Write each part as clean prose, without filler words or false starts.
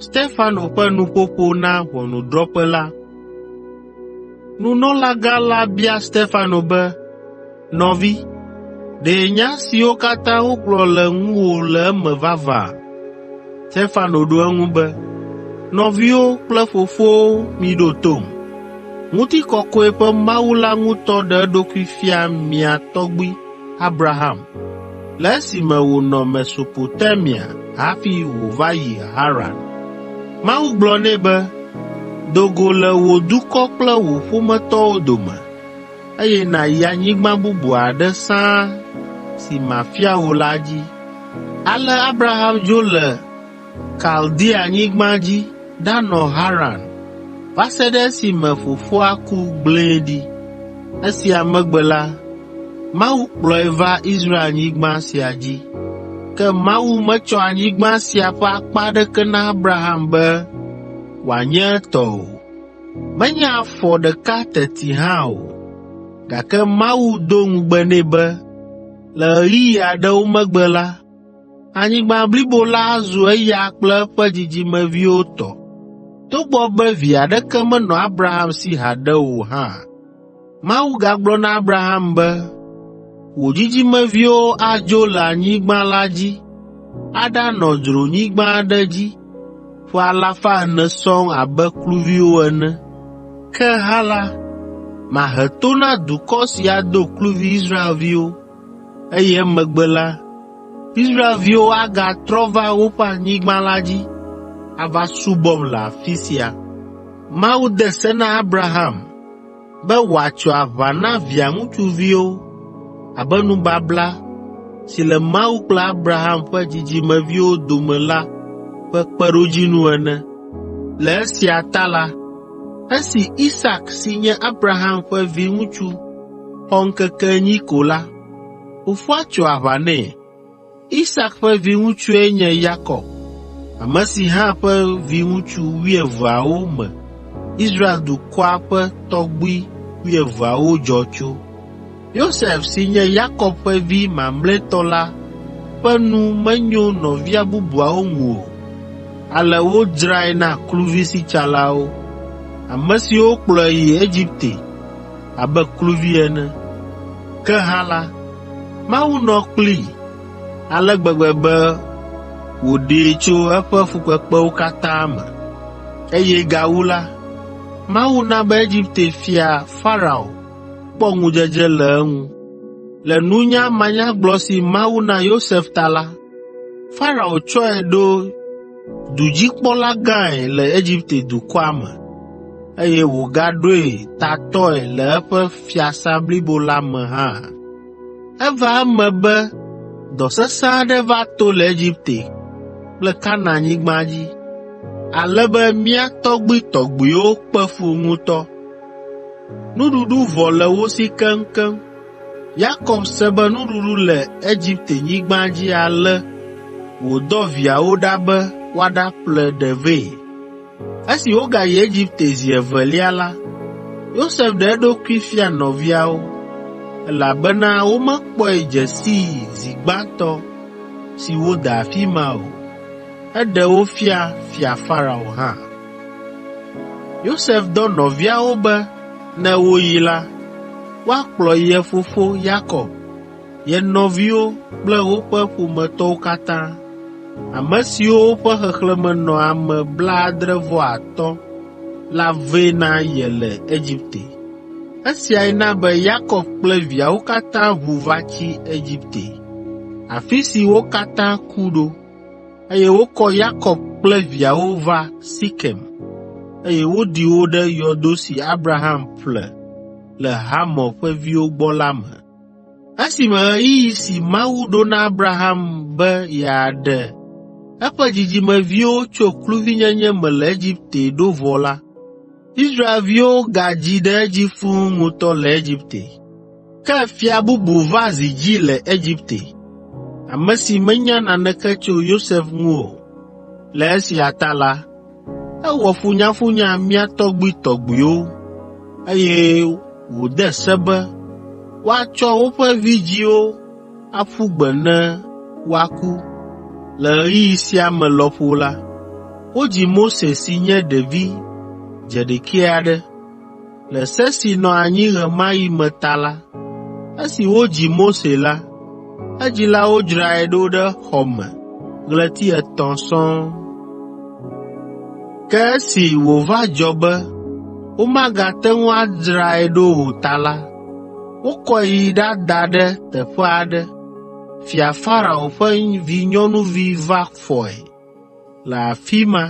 Stefano ƒe nuƒoƒo na ʋɔnudrɔ̃ƒe la. Nunɔlagã la bia Stefano be, “Nɔvi, ɖe nya siwo katã wogblɔ le ŋuwò le eme vavã?” Stefano ɖo eŋu be, “Nɔviwo kple fofowo miɖo tom. Ŋutikɔkɔe ƒe Mawu la ŋutɔ ɖe eɖokui fia mia tɔgbui Abraham le esime wònɔ Mesopotamia hafi wòva yi Haran. Mawu gblɔ nɛ be, ‘Do go le wò dukɔ kple wò ƒometɔwo dome, eye nàyi anyigba bubu aɖe sãa si mafia wò la dzi.’ Ale Abraham dzo le Kaldeanyigba dzi ɖanɔ Haran va se ɖe esime fofoa ku gblẽe ɖi. Esia megbe la, Mawu kplɔe va Israelnyigba sia dzi. Ke Mawu metsɔ anyigba sia ƒe akpa aɖeke na Abraham be wòanye etɔ o, menye afɔ ɖeka teti hã o, gake Mawu do ŋugbe nɛ be le ɣeyiɣi aɖewo megbe la, anyigba blibo la azu eya kple eƒe dzidzimeviwo tɔ, togbɔ be vi aɖeke menɔ Abraham si haɖe o hã. Mawu gagblɔ na Abraham be, ‘Wò dzidzimeviwo adzo le anyigba la dzi aɖanɔ dzronyigba aɖe dzi ƒe alafa ene sɔŋ abe kluviwo ene. Ke hã la, mahe to na dukɔ si ado kluvi Israelviwo, eye emegbe la, Israelviwo agatrɔ va woƒe anyigba la dzi ava subɔm le afi sia.’ Mawu de se na Abraham be wòatso aʋa na via ŋutsuviwo abe nubabla si le Mawu kple Abraham ƒe dzidzimeviwo dome la ƒe kpeɖodzinu ene. Le esia ta la, esi Isak si nye Abraham ƒe viŋutsu xɔ ŋkeke enyi ko la, fofoa tso aʋa nɛ. Isak ƒe viŋutsue nye Yakob, ame si hã ƒe viŋutsu wuieveawo me Israel dukɔa ƒe tɔgbui wuieveawo dzɔ tso. Yosef si nye Yakob ƒe vi mamlɛtɔ la ƒe nu menyo nɔvia bubuawo ŋu o, ale wodzrae na kluvisitsalawo, ame siwo kplɔe yi Egipte abe kluvi ene. Ke hã la, Mawu nɔ kplii ale gbegbe be wòɖee tso eƒe fukpekpewo katã me, eye gawu la, Mawu na be Egipte fia Farao kpɔ ŋudzedze le eŋu. Le nunya manyagblɔ si Mawu na Yosef ta la, Farao tsɔe ɖo dudzikpɔla gãe le Egipte dukɔa me, eye wògaɖoe tatɔe le eƒe fiasã blibo la me hã. Eva eme be dɔ sesẽ aɖe va to le Egipte kple Kanaanyigba dzi, ale be mía tɔgbuitɔgbuiwo kpe fu ŋutɔ. Nuɖuɖu vɔ le wo si keŋkeŋ. Yakob se be nuɖuɖu le Egiptenyigba dzi ale wòdɔ viawo ɖa be woaɖaƒle ɖe vɛ. Esi wogayi Egipte zi evelia la, Yosef ɖe eɖokui fia nɔviawo, elabena womekpɔe dze sii zi gbãtɔ si wode afi ma o. Eɖe wo fia Fia Farao hã. Yosef dɔ nɔviawo be ne woyi la, woakplɔ ye fofo Yakob, ye nɔviwo kple woƒe ƒometɔwo katã, ame siwo ƒe xexlẽme nɔ ame blaadre-vɔ-atɔ̃ la vɛ na ye le Egipte. Esiae na be Yakob kple viawo katã ʋu va tsi Egipte, afi si wo katã ku ɖo. Eye wokɔ Yakob kple viawo va Sekem, eye woɖi wo ɖe yɔdo si Abraham ƒle le Hamor ƒe viwo gbɔ la me. Esime ɣeyiɣi si Mawu ɖo na Abraham be yeaɖe eƒe dzidzimeviwo tso kluvinyenye me le Egipte ɖo vɔ la, Israelviwo gadzi ɖe edzi fũu ŋutɔ le Egipte. Ke fia bubu va zi dzi le Egipte, ame si menya naneke tso Yosef ŋu o. Le esia ta la, ewɔ funyafunya mía tɔgbuitɔgbuiwo, eye wòde se be woatsɔ woƒe vidzĩwo aƒu gbe ne woaku. Le ɣeyiɣi sia me lɔƒo la, wodzi Mose si nye ɖevi dzeɖekɛ aɖe. Le se si nɔ anyi ɣe ma ɣi me ta la, esi wodzi Mose la, edzilawo dzrae ɖo ɖe xɔ me ɣleti etɔ̃ sɔŋ. Ke esi wòva dzɔ be womagate ŋu adzrae ɖo o ta la, wokɔe yi ɖada ɖe teƒe aɖe. Fia Farao ƒe vinyɔnuvi va fɔe le afi ma,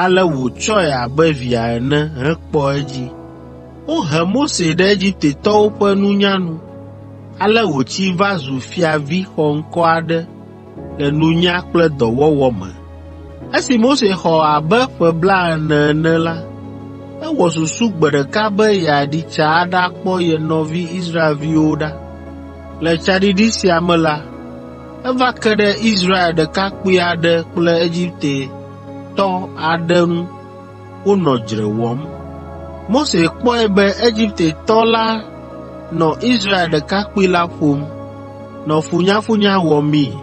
ale wòtsɔe abe via ene hekpɔ edzi. Wohe Mose ɖe Egiptetɔwo ƒe nunya nu, ale wòtsi va zu fiavi xɔŋkɔ aɖe le nunya kple dɔwɔwɔ me. Esi Mose xɔ abe ƒe blaene ene la, ewɔ susu gbe ɖeka be yeaɖi tsa aɖakpɔ ye nɔvi Israelviwo ɖa. Le tsaɖiɖi sia me la, eva ke ɖe Israel ɖekakpui aɖe kple Egiptetɔ aɖe ŋu wonɔ dzre wɔm. Mose kpɔe be Egiptetɔ la nɔ Israel ɖekakpui la ƒom, nɔ funyafunya wɔmii,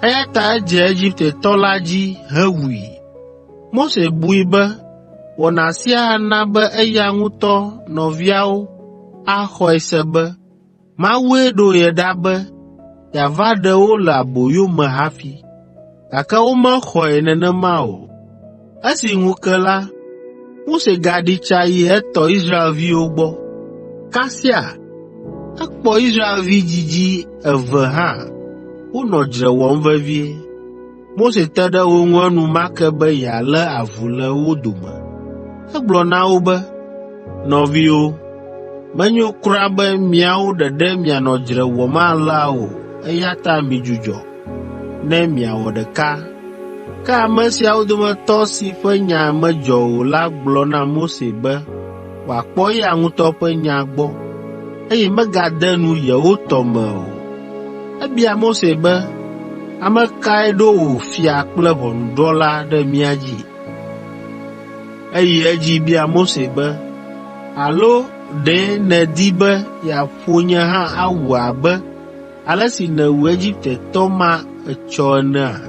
eya ta edze Egiptetɔ la dzi hewui. Mose bui be wɔna sia ana be eya ŋutɔ nɔviawo axɔe se be Mawue ɖo ye ɖa be yeava ɖe wo le aboyo me hafi, gake womexɔe nenema o. Esi ŋu ke la, Mose gaɖi tsa yi etɔ Israelviwo gbɔ. Kasia ekpɔ Israelvi dzidzi eve hã wonɔ dzre wɔm vevie. Mose te ɖe wo ŋu enumake be yealé avu le wo dome. Egblɔ na wo be, ‘Nɔviwo, menyo kura be miawo ɖeɖe mianɔ dzre wɔm alea o eya ta midzudzɔ, ne miawɔ ɖeka.’ Ke ame siawo dometɔ si ƒe nya medzɔ o la gblɔ na Mose be wòakpɔ eya ŋutɔ ƒe nya gbɔ, eye megade nu yewo tɔ me o. Ebia Mose be, ‘Ame kae ɖo wò fia kple ʋɔnudrɔ̃la ɖe mía dzi?’ Eyi edzi bia Mose be, ‘Alo ɖe nèdi be yeaƒo nye hã awu abe ale si nèwu Egiptetɔ ma etsɔ enea?’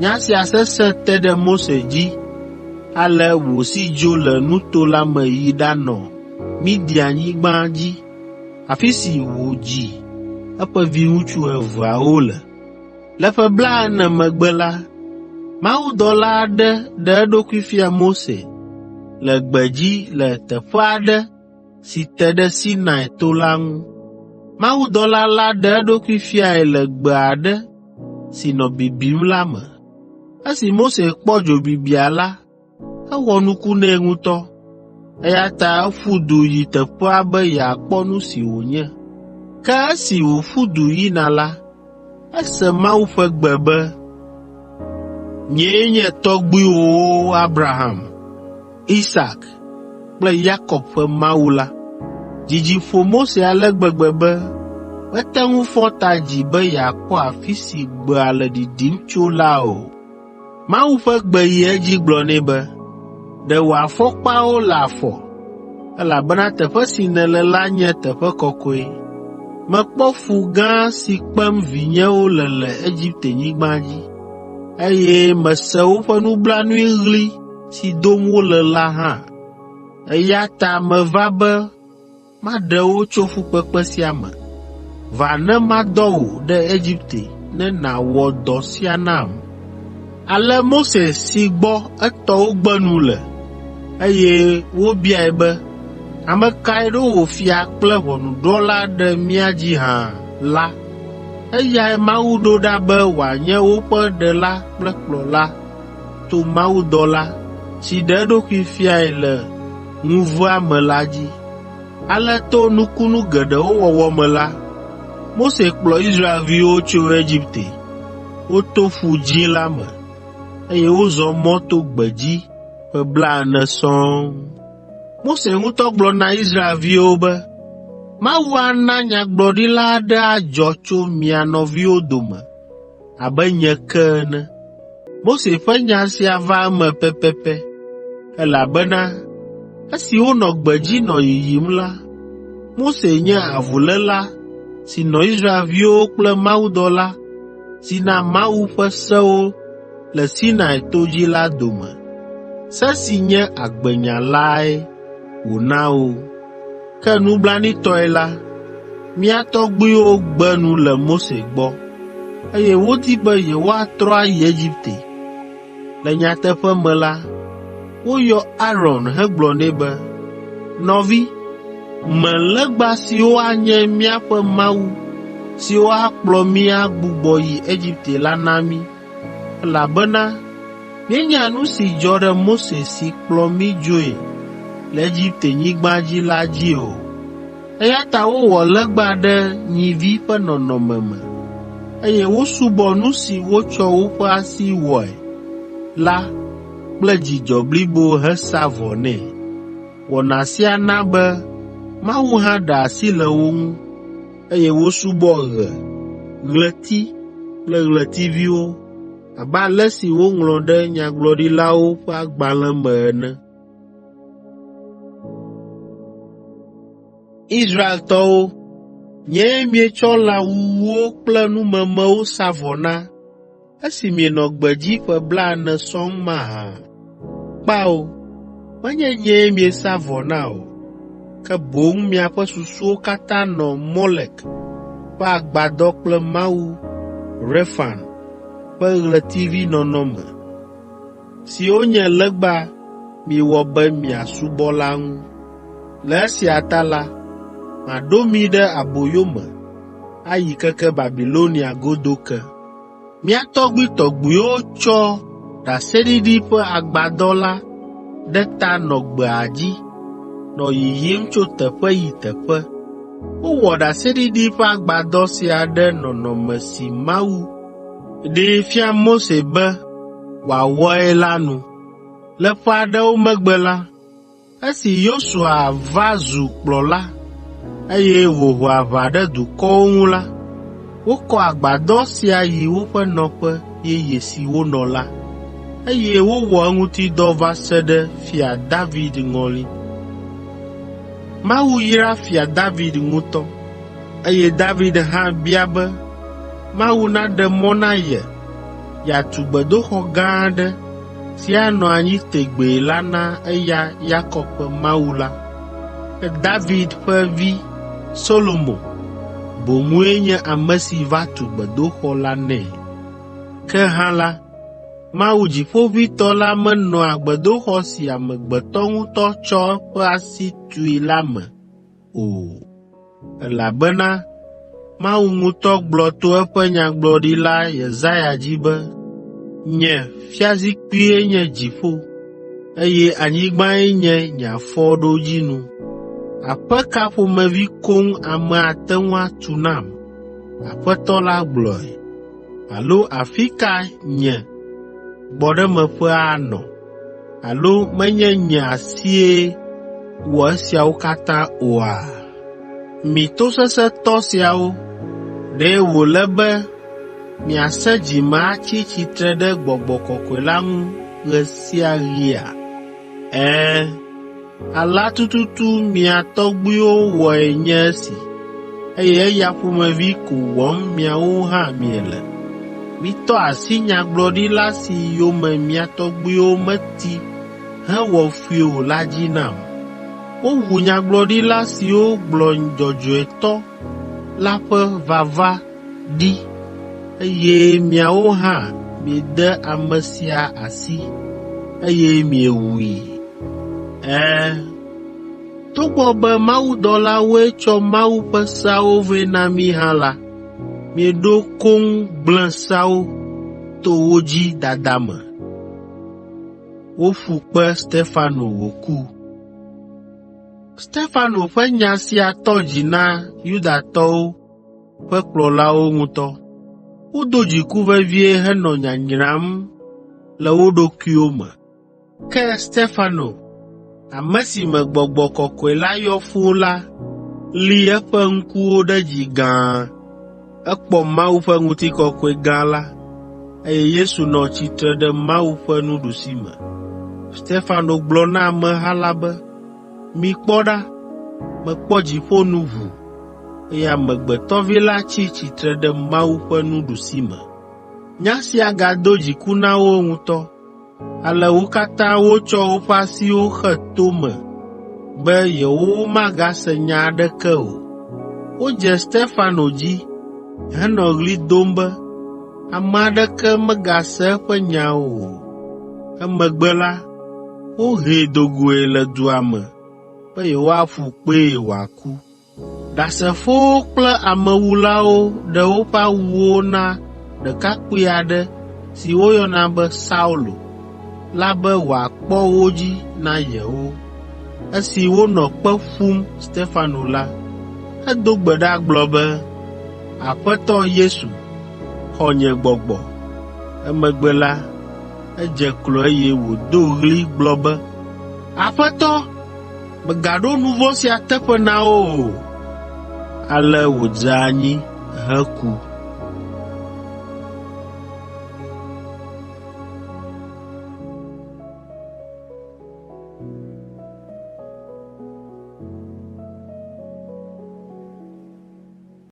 Nya sia sese te ɖe Mose dzi ale wòsi dzo le nuto la me yi ɖanɔ Midianyigba dzi, afi si wòdzi eƒe viŋutsu eveawo le. Le ƒe blaene megbe la, mawudɔla aɖe ɖe eɖokui fia Mose le gbedzi le teƒe aɖe si te ɖe Sinai to la ŋu. Mawudɔla la ɖe eɖokui fiae le gbe aɖe si nɔ bibim la me. Esi Mose kpɔ dzo bibia la, ewɔ nuku nɛ ŋutɔ, eya ta eƒu du yi teƒea be yeakpɔ nu si wònye. Ke esi wòƒu du yina la, ese Mawu ƒe gbe be, ‘Nyee nye tɔgbuiwòwo Abraham, Isak kple Yakob ƒe Mawu la.’ Dzidzi ƒo Mose ale gbegbe be mete ŋu fɔ ta dzi be yeakpɔ afi si gbea le ɖiɖim tso la o. Mawu ƒe gbe yi edzi gblɔ nɛ be, ‘Ɖe wò afɔkpawo le afɔ, elabena teƒe si nèle la nye teƒe kɔkɔe. Mekpɔ fu gã si kpem vinyewo le le Egiptenyigba dzi, eye mese woƒe nublanuiɣli si dom wole la hã. Eya ta meva be maɖe wo tso fukpekpe sia me. Va ne madɔ wò ɖe Egipte ne nàwɔ dɔ sia nam.’ Ale Mose si gbɔ etɔwo gbe nu le, eye wobiae be, ‘Ame kae ɖo wò fia kple ʋɔnudrɔ̃la ɖe mía dzi hã?’ la, eyae Mawu ɖo ɖa be wòanye woƒe ɖela kple kplɔla to mawudɔla si ɖe eɖokui fiae le ŋuvea me la dzi. Ale to nukunu geɖewo wɔwɔ me la, Mose kplɔ Israelviwo tso Egipte. Woto Ƒu Dzĩ la me, eye wozɔ mɔ to gbedzi ƒe blaene sɔŋ. Mose ŋutɔ gblɔ na Israelviwo be, ‘Mawu ana nyagblɔɖila aɖe adzɔ tso mia nɔviwo dome abe nye ke ene.’ Mose ƒe nya sia va eme pɛpɛpɛ, elabena esi wonɔ gbedzi nɔ yiyim la, Mose nye avuléla si nɔ Israelviwo kple mawudɔla si na Mawu ƒe sewo le Sinai to dzi la dome. Se si nye agbenya lae wòna wo. Ke nublanuitɔe la, mía tɔgbuiwo gbe nu le Mose gbɔ, eye wodi be yewoatrɔ ayi Egipte. Le nyateƒe me la, woyɔ Aron hegblɔ nɛ be, ‘Nɔvi, me legba siwo anye míaƒe mawu siwo akplɔ mí agbugbɔ yi Egipte la na mí, elabena míenya nu si dzɔ ɖe Mose si kplɔ mí dzoe le Egiptenyigba dzi la dzi o.’ Eya ta wowɔ legba ɖe nyivi ƒe nɔnɔme me, eye wosubɔ nu si wotsɔ woƒe asi wɔe la kple dzidzɔ blibo hesa vɔ nɛ. Wɔna sia na be Mawu hã ɖe asi le wo ŋu, eye wosubɔ ɣe, ɣleti kple ɣletiviwo abe ale si woŋlɔ ɖe nyagblɔɖilawo ƒe agbalẽ me ene. Israeltɔwo, nyee mietsɔ lã wuwuwo kple numemewo sa vɔ na esi mienɔ gbedzi ƒe blaene sɔŋ mahã? Kpao, menye nyee miesa vɔ na o, ke boŋ miaƒe susuwo katã nɔ Molek ƒe agbadɔ kple mawu Refan ƒe ɣletivinɔnɔme, siwo nye legba miewɔ be miasubɔ la ŋu. Le esia ta la, maɖo mi ɖe aboyo me ayi keke Babilonia godo ke. Mía tɔgbuitɔgbuiwo tsɔ ɖaseɖiɖi ƒe agbadɔ la ɖe ta nɔ gbea dzi, nɔ yiyim tso teƒe yi teƒe. Wowɔ ɖaseɖiɖi ƒe agbadɔ sia ɖe nɔnɔme si Mawu ɖee fia Mose be wòawɔe la nu. Le ƒe aɖewo megbe la, esi Yosua va zu kplɔla, eye wòho aʋa ɖe dukɔwo ŋu la, wokɔ agbadɔ sia yi woƒe nɔƒe yeye si wonɔ la, eye wowɔ eŋuti dɔ va se ɖe Fia David ŋɔli. Mawu yra Fia David ŋutɔ, eye David hã bia be Mawu naɖe mɔ na ye yeatu gbedoxɔ gã aɖe si anɔ anyi tegbee la na eya Yakob ƒe Mawu la. Ke David ƒe vi Solomo boŋue nye ame si va tu gbedoxɔ la nɛ. Ke hã la, Mawu Dziƒoʋĩtɔ la menɔa gbedoxɔ si amegbetɔ ŋutɔ tsɔ eƒe asi tui la me o, elabena Mawu ŋutɔ gblɔ to eƒe nyagblɔɖila Yesaya dzi be, “Nye fiazikpuie nye dziƒo, eye anyigbae nye nye afɔɖodzinu. Aƒe ka ƒomevi koŋ ame ate ŋu atu nam?” Aƒetɔ la gblɔe. “Alo afi ka nye gbɔɖemeƒe anɔ? Alo menye nye asie wɔ esiawo katã oa?” Mi tosesẽtɔ siawo, ɖe wòle be miasẽ dzi me atsi tsitre ɖe Gbɔgbɔ Kɔkɔe la ŋu ɣe sia ɣia? Ɛ̃, alea tututu mia tɔgbuiwo wɔe nye esi, eye eya ƒomevi ko wɔm miawo hã miele. Mitɔ asi nyagblɔɖila si yome mia tɔgbuiwo meti hewɔ fui o la dzi nam. Wowu nyagblɔɖila siwo gblɔ Dzɔdzɔetɔ la ƒe vava ɖi, eye miawo hã miede ame sia asi, eye miewui. Ɛ̃, togbɔ be mawudɔlawoe tsɔ Mawu ƒe seawo vɛ na mí hã la, mieɖo koŋ gblẽ seawo to wo dzi dada me. Woƒu kpe Stefano wòku. Stefano ƒe nya sia tɔ dzi na Yudatɔwo ƒe kplɔlawo ŋutɔ. Wodo dziku vevie henɔ nyanyram le wo ɖokuiwo me. Ke Stefano, ame si me Gbɔgbɔ Kɔkɔe la yɔ fũu la li eƒe ŋkuwo ɖe dzi gãa. Ekpɔ Mawu ƒe ŋutikɔkɔe gã la, eye Yesu nɔ tsitre ɖe Mawu ƒe nuɖusime. Stefano gblɔ na ameha la be, “Mikpɔ ɖa, mekpɔ dziƒo nu ʋu, eye Amegbetɔ Vi la tsi tsitre ɖe Mawu ƒe nuɖusime.” Nya sia gado dziku na wo ŋutɔ, ale wo katã wotsɔ woƒe asiwo xe to me be yewomagase nya aɖeke o. Wodze Stefano dzi henɔ ɣli dom be ame aɖeke megase eƒe nya o. Emegbe la, wohee do goe le dua me be yewoaƒu kpee wòaku. Ɖasefowo kple amewulawo ɖe woƒe awuwo na ɖekakpui aɖe si woyɔna be Saulo la be wòakpɔ wo dzi na yewo. Esi wonɔ kpe ƒum Stefano la, edo gbe ɖa gblɔ be, “Aƒetɔ Yesu, xɔ nye gbɔgbɔ.” Emegbe la, edze klo eye wòdo ɣli gblɔ be, “Aƒetɔ, mègaɖo nu vɔ̃ sia teƒe na wo o.” Ale wòdze anyi heku.